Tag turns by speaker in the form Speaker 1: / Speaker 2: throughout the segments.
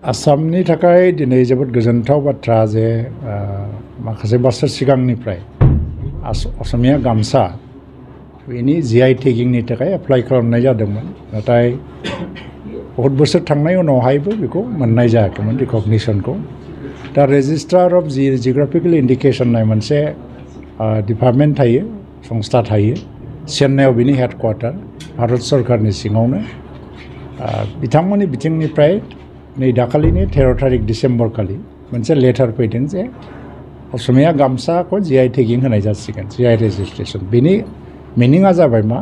Speaker 1: आसामनि थाखाय दिनै जोबोद गोजोनथाव बाथ्रा जे माखासे बोसोर सिगांनिफ्राय असमिया गामसा बेनि जीआई टेगिंनि थाखाय एप्लाइ खालामनाय जादोंमोन नाथाय बहुत बोसोर थांनाय उनावहायबो बेखौ मोननाय जायाखैमोन रिकगनिशनखौ दा रेजिस्ट्रार अफ जिअग्राफिकल इन्डिकेशन होननाय मोनसे डिपार्टमेन्ट थायो संस्था थायो चेन्नाइआव बिनि हेडक्वार्टार भारत सरकारनि सिङावनो बिथांमोननि बिथिंनिफ्राय नै दाखालिनि 13 तारिख डिसेम्बर खालि मोनसे लेटार फैदों जे असमिया गामसाखौ जीआई टेगिं होनाय जासिगोन जीआई रेजिस्ट्रेशन बेनि मिनिङा जाबाय मा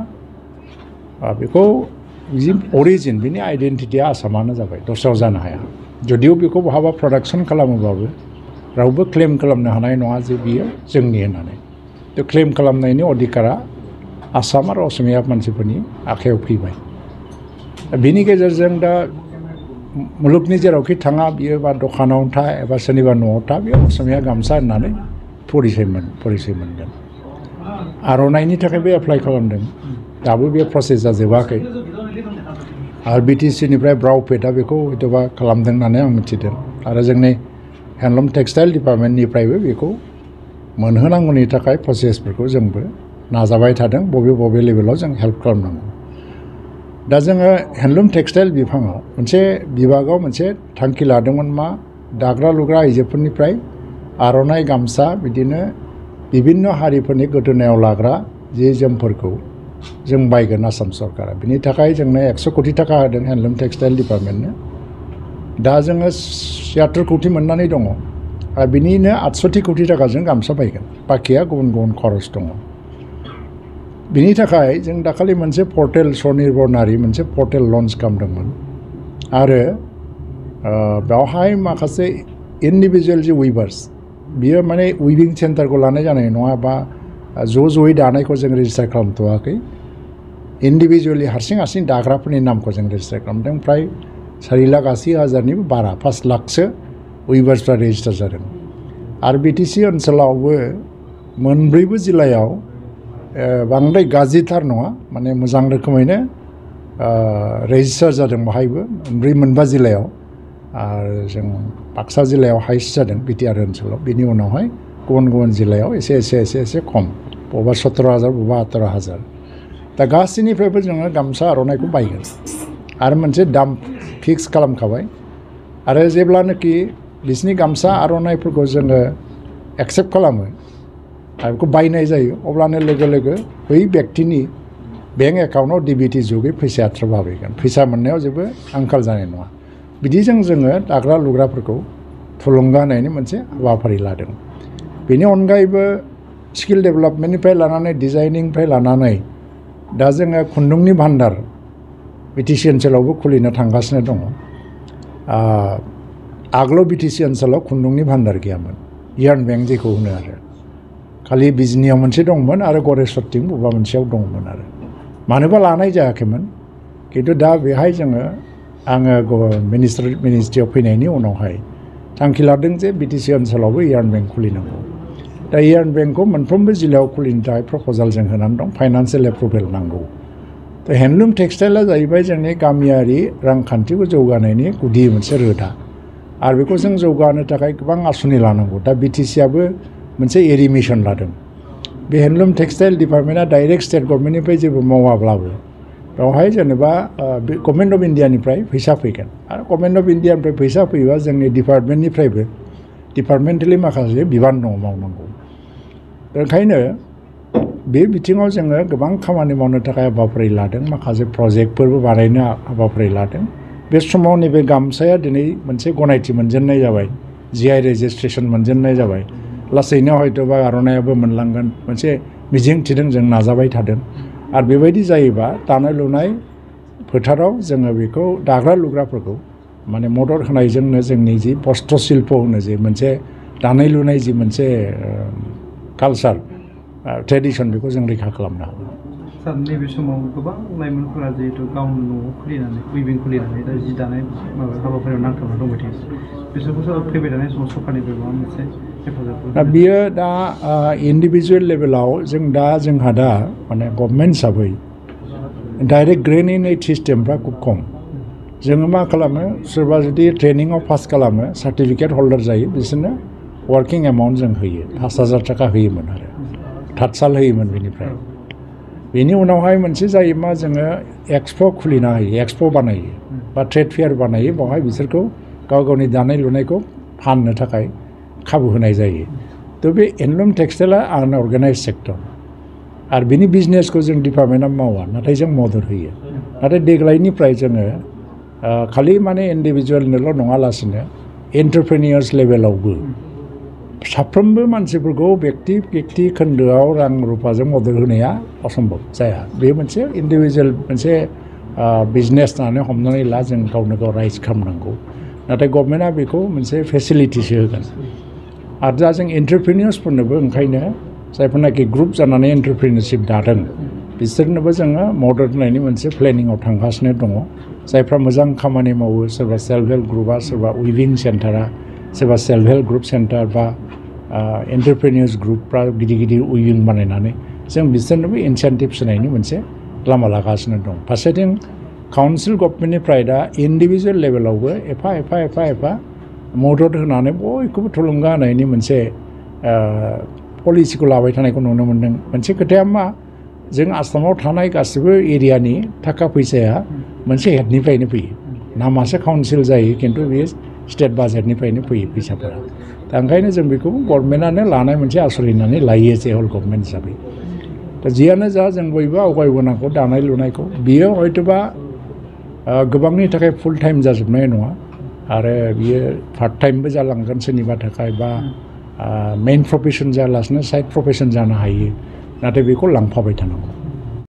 Speaker 1: बेखौ अरिजिन बिनि आइडेन्टिटिया आसामानो जाबाय दस्रायाव जानो हाया जुदिও बेखौ बहाबा प्रडाक्शन खालामोबाबो रावबो क्लेम खालामनो हानाय नङा जे बियो जोंनि होननानै थ' क्लेम खालामनायनि अधिकारा आसाम आरो असमिया मानसिफोरनि आखायाव फैबाय बिनि गेजेरजों दा मुलुगनि जेरावखि थाङा बियो बा दखानाव था एबा सोरनिबा न'आव था बेयो असमिया गामसा होननानै परिचय मोनगोन आर'नाइनि थाखायबो एप्लाइ खालामदों दाबो बे प्रसेसा जोबाखै आरो बिटिसिनिफ्राय ब्राउपेटआ बेखौ हयथ'बा खालामदों होननानै आं मिथिदों आरो जोंनि हेन्डलुम टेक्सटाइल डिपार्टमेन्टनिफ्रायबो बेखौ मोनहोनांगौनि थाखाय प्रसेसफोरखौ जोंबो नाजाबाय थादों बबे लेभेलाव जों हेल्प खालामनांगौ दा जोङो हेन्डलुम टेक्सटाइल बिफाङाव मोनसे बिभागाव मोनसे थांखि लादोंमोन मा दाग्रा लुग्रा आइजोफोरनिफ्राय आर'नाइ गामसा बिदिनो बिभिन्न हारिफोरनि गोदोनायाव लाग्रा जि जोमफोरखौ जों बायगोन आसाम सरकारा बिनि थाखाय जोंनो 100 कोटि थाखा होदों हेन्डलुम टेक्सटाइल डिपार्टमेन्टनो दा जोङो 76 कोटि मोननानै दङ आरो बिनिनो 68 कोटि थाखाजों गामसा बायगोन बाखिया गुबुन खरस दङ बिनि थाखाय जों दाखालि मोनसे पर्टेल स्वनिर्भर नारी मोनसे पर्टेल लन्च खालामदोंमोन आरो बेवहाय माखासे इन्डिभिजुवेल जि उइभार्स बियो माने उइभिं सेन्टारखौ लानाय जानाय नङा बा ज'यै दानायखौ जों रेजिस्टार खालामथ'वाखै इन्डिभिजुवेलि हारसिं दाग्राफोरनि नामखौ जों रेजिस्टार खालामदों फ्राय 4,80,000निबो बारा 5 लाखसो उइभार्सफ्रा रेजिस्टार जादों आरो बिटिसि ओनसोलावबो मोनब्रैबो जिल्लायाव बांद्राय गाज्रिथार नङा माने मोजां रोखोमैनो रेजिस्टार जादों बाहायबो मोनबा जिल्लायाव आरो जों बाक्सा जिल्लायाव हाइस्ट जादों बिटिआर ओनसोलाव बिनि उनावहाय गुबुन जिल्लायाव एसे खम बबेबा 17,000 बबेबा 18,000 दा गासैनिफ्रायबो जोङो गामसा आर'नाइखौ बायगोन आरो मोनसे दाम फिक्स खालामखाबाय आरो जेब्लानोखि बिसिनि गामसा आर'नाइफोरखौ जोङो एक्सेप्ट खालामो आरो बेखौ बायनाय जायो अब्लानो लोगो बै व्यक्तिनि बेंक एकाउन्टआव डिबिटि जुगै फैसाया थ्रोब हाबहैगोन फैसा मोननायाव जेबो आंखाल जानाय नङा बिदिजों जोङो दाग्रा लुग्राफोरखौ थुलुंगा होनायनि मोनसे हाबाफारि लादों बेनि अनगायैबो स्किल डेभेलपमेन्टनिफ्राय लानानै डिजाइनिंनिफ्राय लानानै दा जोङो खुन्दुंनि भान्डार बिटिसि ओनसोलावबो खुलिनो थांगासिनो दङ आगोलाव बिटिसि ओनसोलाव खुन्दुंनि भान्डार गैयामोन यार्न बेंक जेखौ होनो आरो खालि बिजनियाव मोनसे दंमोन आरो गरेस्वरथिं बबेबा मोनसेयाव दंमोन आरो मानोबा लानाय जायाखैमोन खिन्थु दा बेहाय आङो मिनिस्ट्रियाव फैनायनि उनावहाय थांखि लादों जे बिटिसि ओनसोलावबो यार्न बेंक खुलिनांगौ दा यार्न बेंकखौ मोनफ्रोमबो जिल्लायाव खुलिनो थाखाय प्रप'जाल जों होनानै दं फाइनान्सियेल एप्रुभेल नांगौ दा हेन्डलुम टेक्सटाइला जाहैबाय जोंनि गामियारि रांखान्थिखौ जौगानायनि गुदि मोनसे रोदा आरो बेखौ जों जौगाहोनो थाखाय गोबां आसुनि लानांगौ दा बिटिसिआबो मोनसे एरिमिसन लादों बे हेन्डलुम टेक्सटाइल डिपार्टमेन्टआ डाइरेक्ट स्टेट गभर्नमेन्टनिफ्राय जेबो मावाब्लाबो बेवहाय जेनेबा गभर्नमेन्ट अफ इन्डियानिफ्राय फैसा फैगोन आरो गभर्नमेन्ट अफ इन्डियानिफ्राय फैसा फैयोबा जोंनि डिपार्टमेन्टनिफ्रायबो डिपार्टमेन्टेलि माखासे बिबान दङ मावनांगौ ओंखायनो बे बिथिङाव जोङो गोबां खामानि मावनो थाखाय हाबाफारि लादों माखासे प्रजेक्टफोरबो बानायनो हाबाफारि लादों बे समाव नैबे गामसाया दिनै मोनसे गनायथि मोनजेननाय जाबाय जीआई रेजिस्ट्रेशन मोनजेननाय जाबाय लासैनो हयथ'बा आर'नाइयाबो मोनलांगोन मोनसे मिजिं थिदों जों नाजाबाय थादों आरो बेबायदि जायोबा दानाय लुनाय फोथाराव जोङो बेखौ दाग्रा लुग्राफोरखौ माने मदद होनायजोंनो जोंनि जि बस्त्र शिल्प होनो जे मोनसे दानाय लुनाय जि मोनसे कालचार ट्रेडिसन बेखौ जों रैखा खालामनो हागोन
Speaker 2: सार नैबे समाव गोबां लाइमोनफोरा जिहेतु गावनि न'आव खुलिनानै उइभिं खुलिनानै दा जि दानाय हाबाफारियाव नांथाबना दंबाय थायो बिसोरखौ फैबाय थानाय समाव सरकारनिफ्राय माबा मोनसे हेफाजाब
Speaker 1: दा बियो दा इन्डिभिजुवेल लेभेलाव जोंहा दा माने गभर्नमेन्ट हिसाबै डाइरेक्ट ग्रेन इन एड सिस्टेमफ्रा खुब खम जोङो मा खालामो सोरबा जुदि ट्रेनिंआव पास खालामो सार्टिफिकेट हल्डार जायो बिसोरनो वार्किं एमाउन्ट जों होयो 5,000 थाखा होयोमोन आरो थातसाल होयोमोन बेनिफ्राय बेनि उनावहाय मोनसे जायो मा जोङो एक्सप' खुलिना होयो एक्सप' बानायो बा ट्रेड फेयार बानायो बावहाय बिसोरखौ गाव गावनि दानाय लुनायखौ फाननो थाखाय खाबु होनाय जायो थ' बे हेन्दलुम टेक्सटाइला आनअर्गानाइज सेक्टर आरो बिनि बिजनेसखौ जों डिपार्टमेन्टआ मावा नाथाय जों मदद होयो नाथाय देग्लायनिफ्राय जोङो खालि माने इन्डिभिजुवेलनोल' नङालासिनो एन्टारप्रेनियर्स लेभेलावबो साफ्रोमबो मानसिफोरखौ व्यक्ति खोन्दोआव रां रुफाजों मदद होनाया असम्भब जाया बे मोनसे इन्डिभिजुवेल मोनसे बिजनेस होननानै हमनानै ला जों गावनो गाव राइज खालामनांगौ नाथाय गभर्नमेन्टआ बेखौ मोनसे फेसिलिटिसो होगोन आरो दा जों एन्टारप्रेनियर्सफोरनोबो ओंखायनो जायफोरनाखि ग्रुप जानानै एन्टारप्रेनियरशिप दादों बिसोरनोबो जोङो मदद होनायनि मोनसे प्लेनिंआव थांगासिनो दङ जायफ्रा मोजां खामानि मावो सोरबा सेल्फ हेल्प ग्रुपआ सोरबा उइभिं सेन्टारा सोरबा सेल्फ हेल्प ग्रुप सेन्टार बा एन्टारप्रेनियर्स ग्रुपफ्रा गिदिर गिदिर उइभिं बानायनानै जों बिसोरनोबो इनसेन्टिभ्स होनायनि मोनसे लामा लागासिनो दं फारसेथिं काउन्सिल गभर्नमेन्टनिफ्राय दा इन्डिभिजुवेल लेभेलावबो एफा मदद होनानै बयखौबो थुलुंगा होनायनि मोनसे पलिसिखौ लाबाय थानायखौ नुनो मोन्दों मोनसे खोथाया मा जों आसामाव थानाय गासिबो एरियानि थाखा फैसाया मोनसे हेडनिफ्रायनो फैयो नामासो काउन्सिल जायो खिन्थु बेयो स्टेट बाजेटनिफ्रायनो फैयो फैसाफोरा दा ओंखायनो जों बेखौ गभर्नमेन्टआनो लानाय मोनसे आसर होननानै लायो जे हल गभर्नमेन्ट हिसाबै दा जियानो जा जों बयबो आवगायबोनांगौ दानाय लुनायखौ बियो हयतोबा गोबांनि थाखाय फुल टाइम जाजोबनाय नङा आरो बियो पार्ट टाइमबो जालांगोन सोरनिबा थाखाय बा मेइन प्रफेसन जायालासिनो साइड प्रफेसन जानो हायो नाथाय बेखौ लांफाबाय थानांगौ